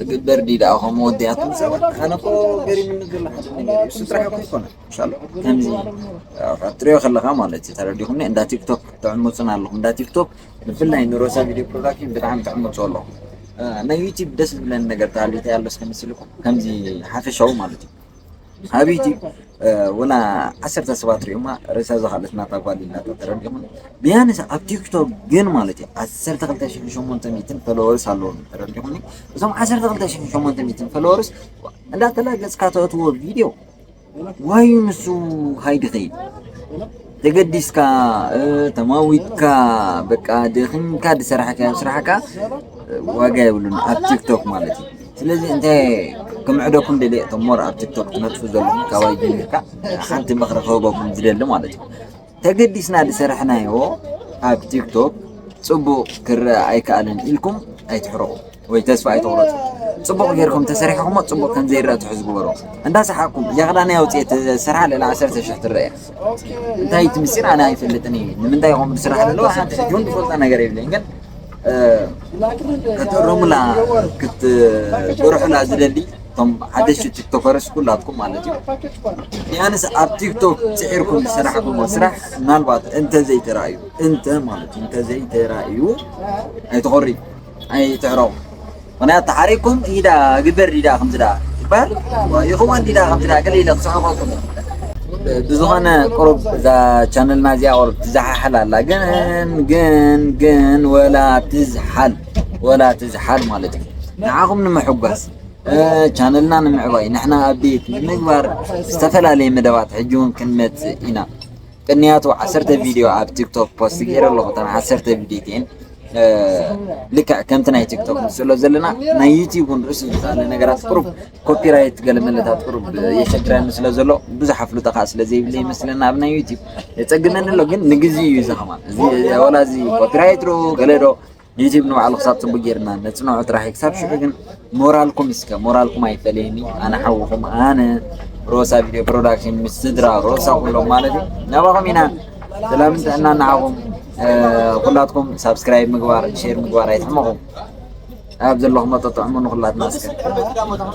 ግበር ዲ ደኣ ከምኡ ወዲኣቶም ሰባት ኣነ እኮ ገሪምኒ ዘሎ ሓደ ነገር እዩ። እሱ ጥራሕ እኮ ይኮነ። ኢንሻላህ ከምዚ ትሪኦ ከለኻ ማለት እዩ። ተረዲኹምኒ? እንዳ ቲክቶክ ትዕምፁና ኣለኹም። እንዳ ቲክቶክ ብፍላይ ንሮዛ ቪድዮ ፕሮዳክሽን ብጣዕሚ ትዕምፁ ኣለኹም። ናይ ዩቲብ ደስ ዝብለኒ ነገር ተሃልዩ እንታይ ኣሎ እስከ መሲልኩም ከምዚ ሓፈሻዊ ማለት እዩ። ኣብ ዩቲብ ወላ ዓሰርተ ሰባት ሪኦማ ርእሳ ዝኻለት ናታ ጓል ኢላታ። ተረዲኹም? ቢያንስ ኣብ ቲክቶክ ግን ማለት እዩ ዓሰርተ ክልተ ሽሕን ሸሞንተ ሚእትን ፎሎወርስ ኣለዎም። ተረዲኹም? እዞም ዓሰርተ ክልተ ሽሕን ሸሞንተ ሚእትን ፎሎወርስ እንዳተላገጽካ ተእትዎ ቪድዮ ዋዩ ንሱ ሃይዲ ኸይድ ተገዲስካ ተማዊትካ በቃ ደኺምካ ዝሰራሕካዮ ስራሕካ ዋጋ የብሉን ኣብ ቲክቶክ ማለት እዩ። ስለዚ እንታይ ክምዕደኩም ደልየ እቶም ሞር ኣብ ቲክቶክ ትነጥፉ ዘለኹም ካባይ ጀሚርካ ሓንቲ ምኽሪ ክህበኩም ዝደሊ ማለት እዩ። ተገዲስና ዝሰራሕናዮ ኣብ ቲክቶክ ጽቡቕ ክረአ ኣይከኣልን ኢልኩም ኣይትሕረቑ ወይ ተስፋ ኣይትቑረጹ። ጽቡቕ ጌርኩም ተሰሪሕኹሞ ጽቡቕ ከም ዘይረአ ትሕዝ ግበሮ። እንዳሰሓቕኩም እዚኣ ክዳነይ ኣውፅኤ ተሰርሓ ልዕሊ ዓሰርተ ሽሕ ትረአ። እንታይ እቲ ምስጢር ኣነ ኣይፈልጥን እየ። ንምንታይ ከምኡ ዝስራሕ ዘለዋ ሓንቲ ሕጂ እውን ዝፈልጦ ነገር የብለይን ግን ከተእረሙላ ክትጎርሑላ ዝደሊ እቶም ሓደሽቲ ቲክቶከርስ ኩላትኩም ማለት እዩ። ቢያንስ ኣብ ቲክቶክ ፅዒርኩም ዝሰራሕኩሞ ስራሕ ምናልባት እንተዘይተራእዩ እንተ ማለት እዩ እንተዘይተራእዩ ኣይትኾሪ ኣይትዕረቑ። ምክንያቱ ተሓሪቅኩም ኢዳ ግበር ዲዳ ከምዚ ዳ ይበሃል ይኸውን ዲዳ ከምዚ ዳ ገለ ኢለ ክስሕቀኩም። ብዝኾነ ቁሩብ እዛ ቻነልና እዚኣ ቁሩብ ትዘሓሓል ኣላ። ግን ግን ግን ወላ ትዝሓል ወላ ትዝሓል ማለት እዩ። ንዓኹም ንምሕጓስ ቻነልና ንምዕባይ ንሕና ኣፕዴት ንምግባር ዝተፈላለየ መደባት ሕጂ እውን ክንመፅእ ኢና። ቅንያቱ ዓሰርተ ቪድዮ ኣብ ቲክቶክ ፖስት ገይረ ኣለኹ። እተን ዓሰርተ ቪድዮቲኤን ልክዕ ከምቲ ናይ ቲክቶክ ንስእሎ ዘለና ናይ ዩቲዩብ እውን ርእሱ ዝኸኣለ ነገራት ቁሩብ ኮፒራይት ገለ መለታት ቁሩብ የሸግረኒ ስለ ዘሎ ብዙሕ ኣፍልጦ ከዓ ስለ ዘይብለ ይመስለና ኣብ ናይ ዩቲዩብ የፀግመኒ ኣሎ። ግን ንግዜ እዩ እዚ ከማን እዚ ወላ እዚ ኮፒራይት ዶ ገለ ዶ ዩቲብ ንባዕሉ ክሳብ ፅቡቅ ጌርና ነፅንዖ ጥራሕ እዩ። ክሳብ ሽዑ ግን ሞራልኩም እስከ ሞራልኩም ኣይፈለየኒ። ኣነ ሓውኹም ኣነ ሮሳ ቪድዮ ፕሮዳክሽን ምስ ስድራ ሮሳ ኩሎም ማለት እዩ ናባኹም ኢና። ሰላምን ጥዕና ንዓኹም ኩላትኩም። ሳብስክራይብ ምግባር ሼር ምግባር ኣይትሕመኹም። ኣብ ዘለኹም መጠጥዕሙ ንኩላትና እስከ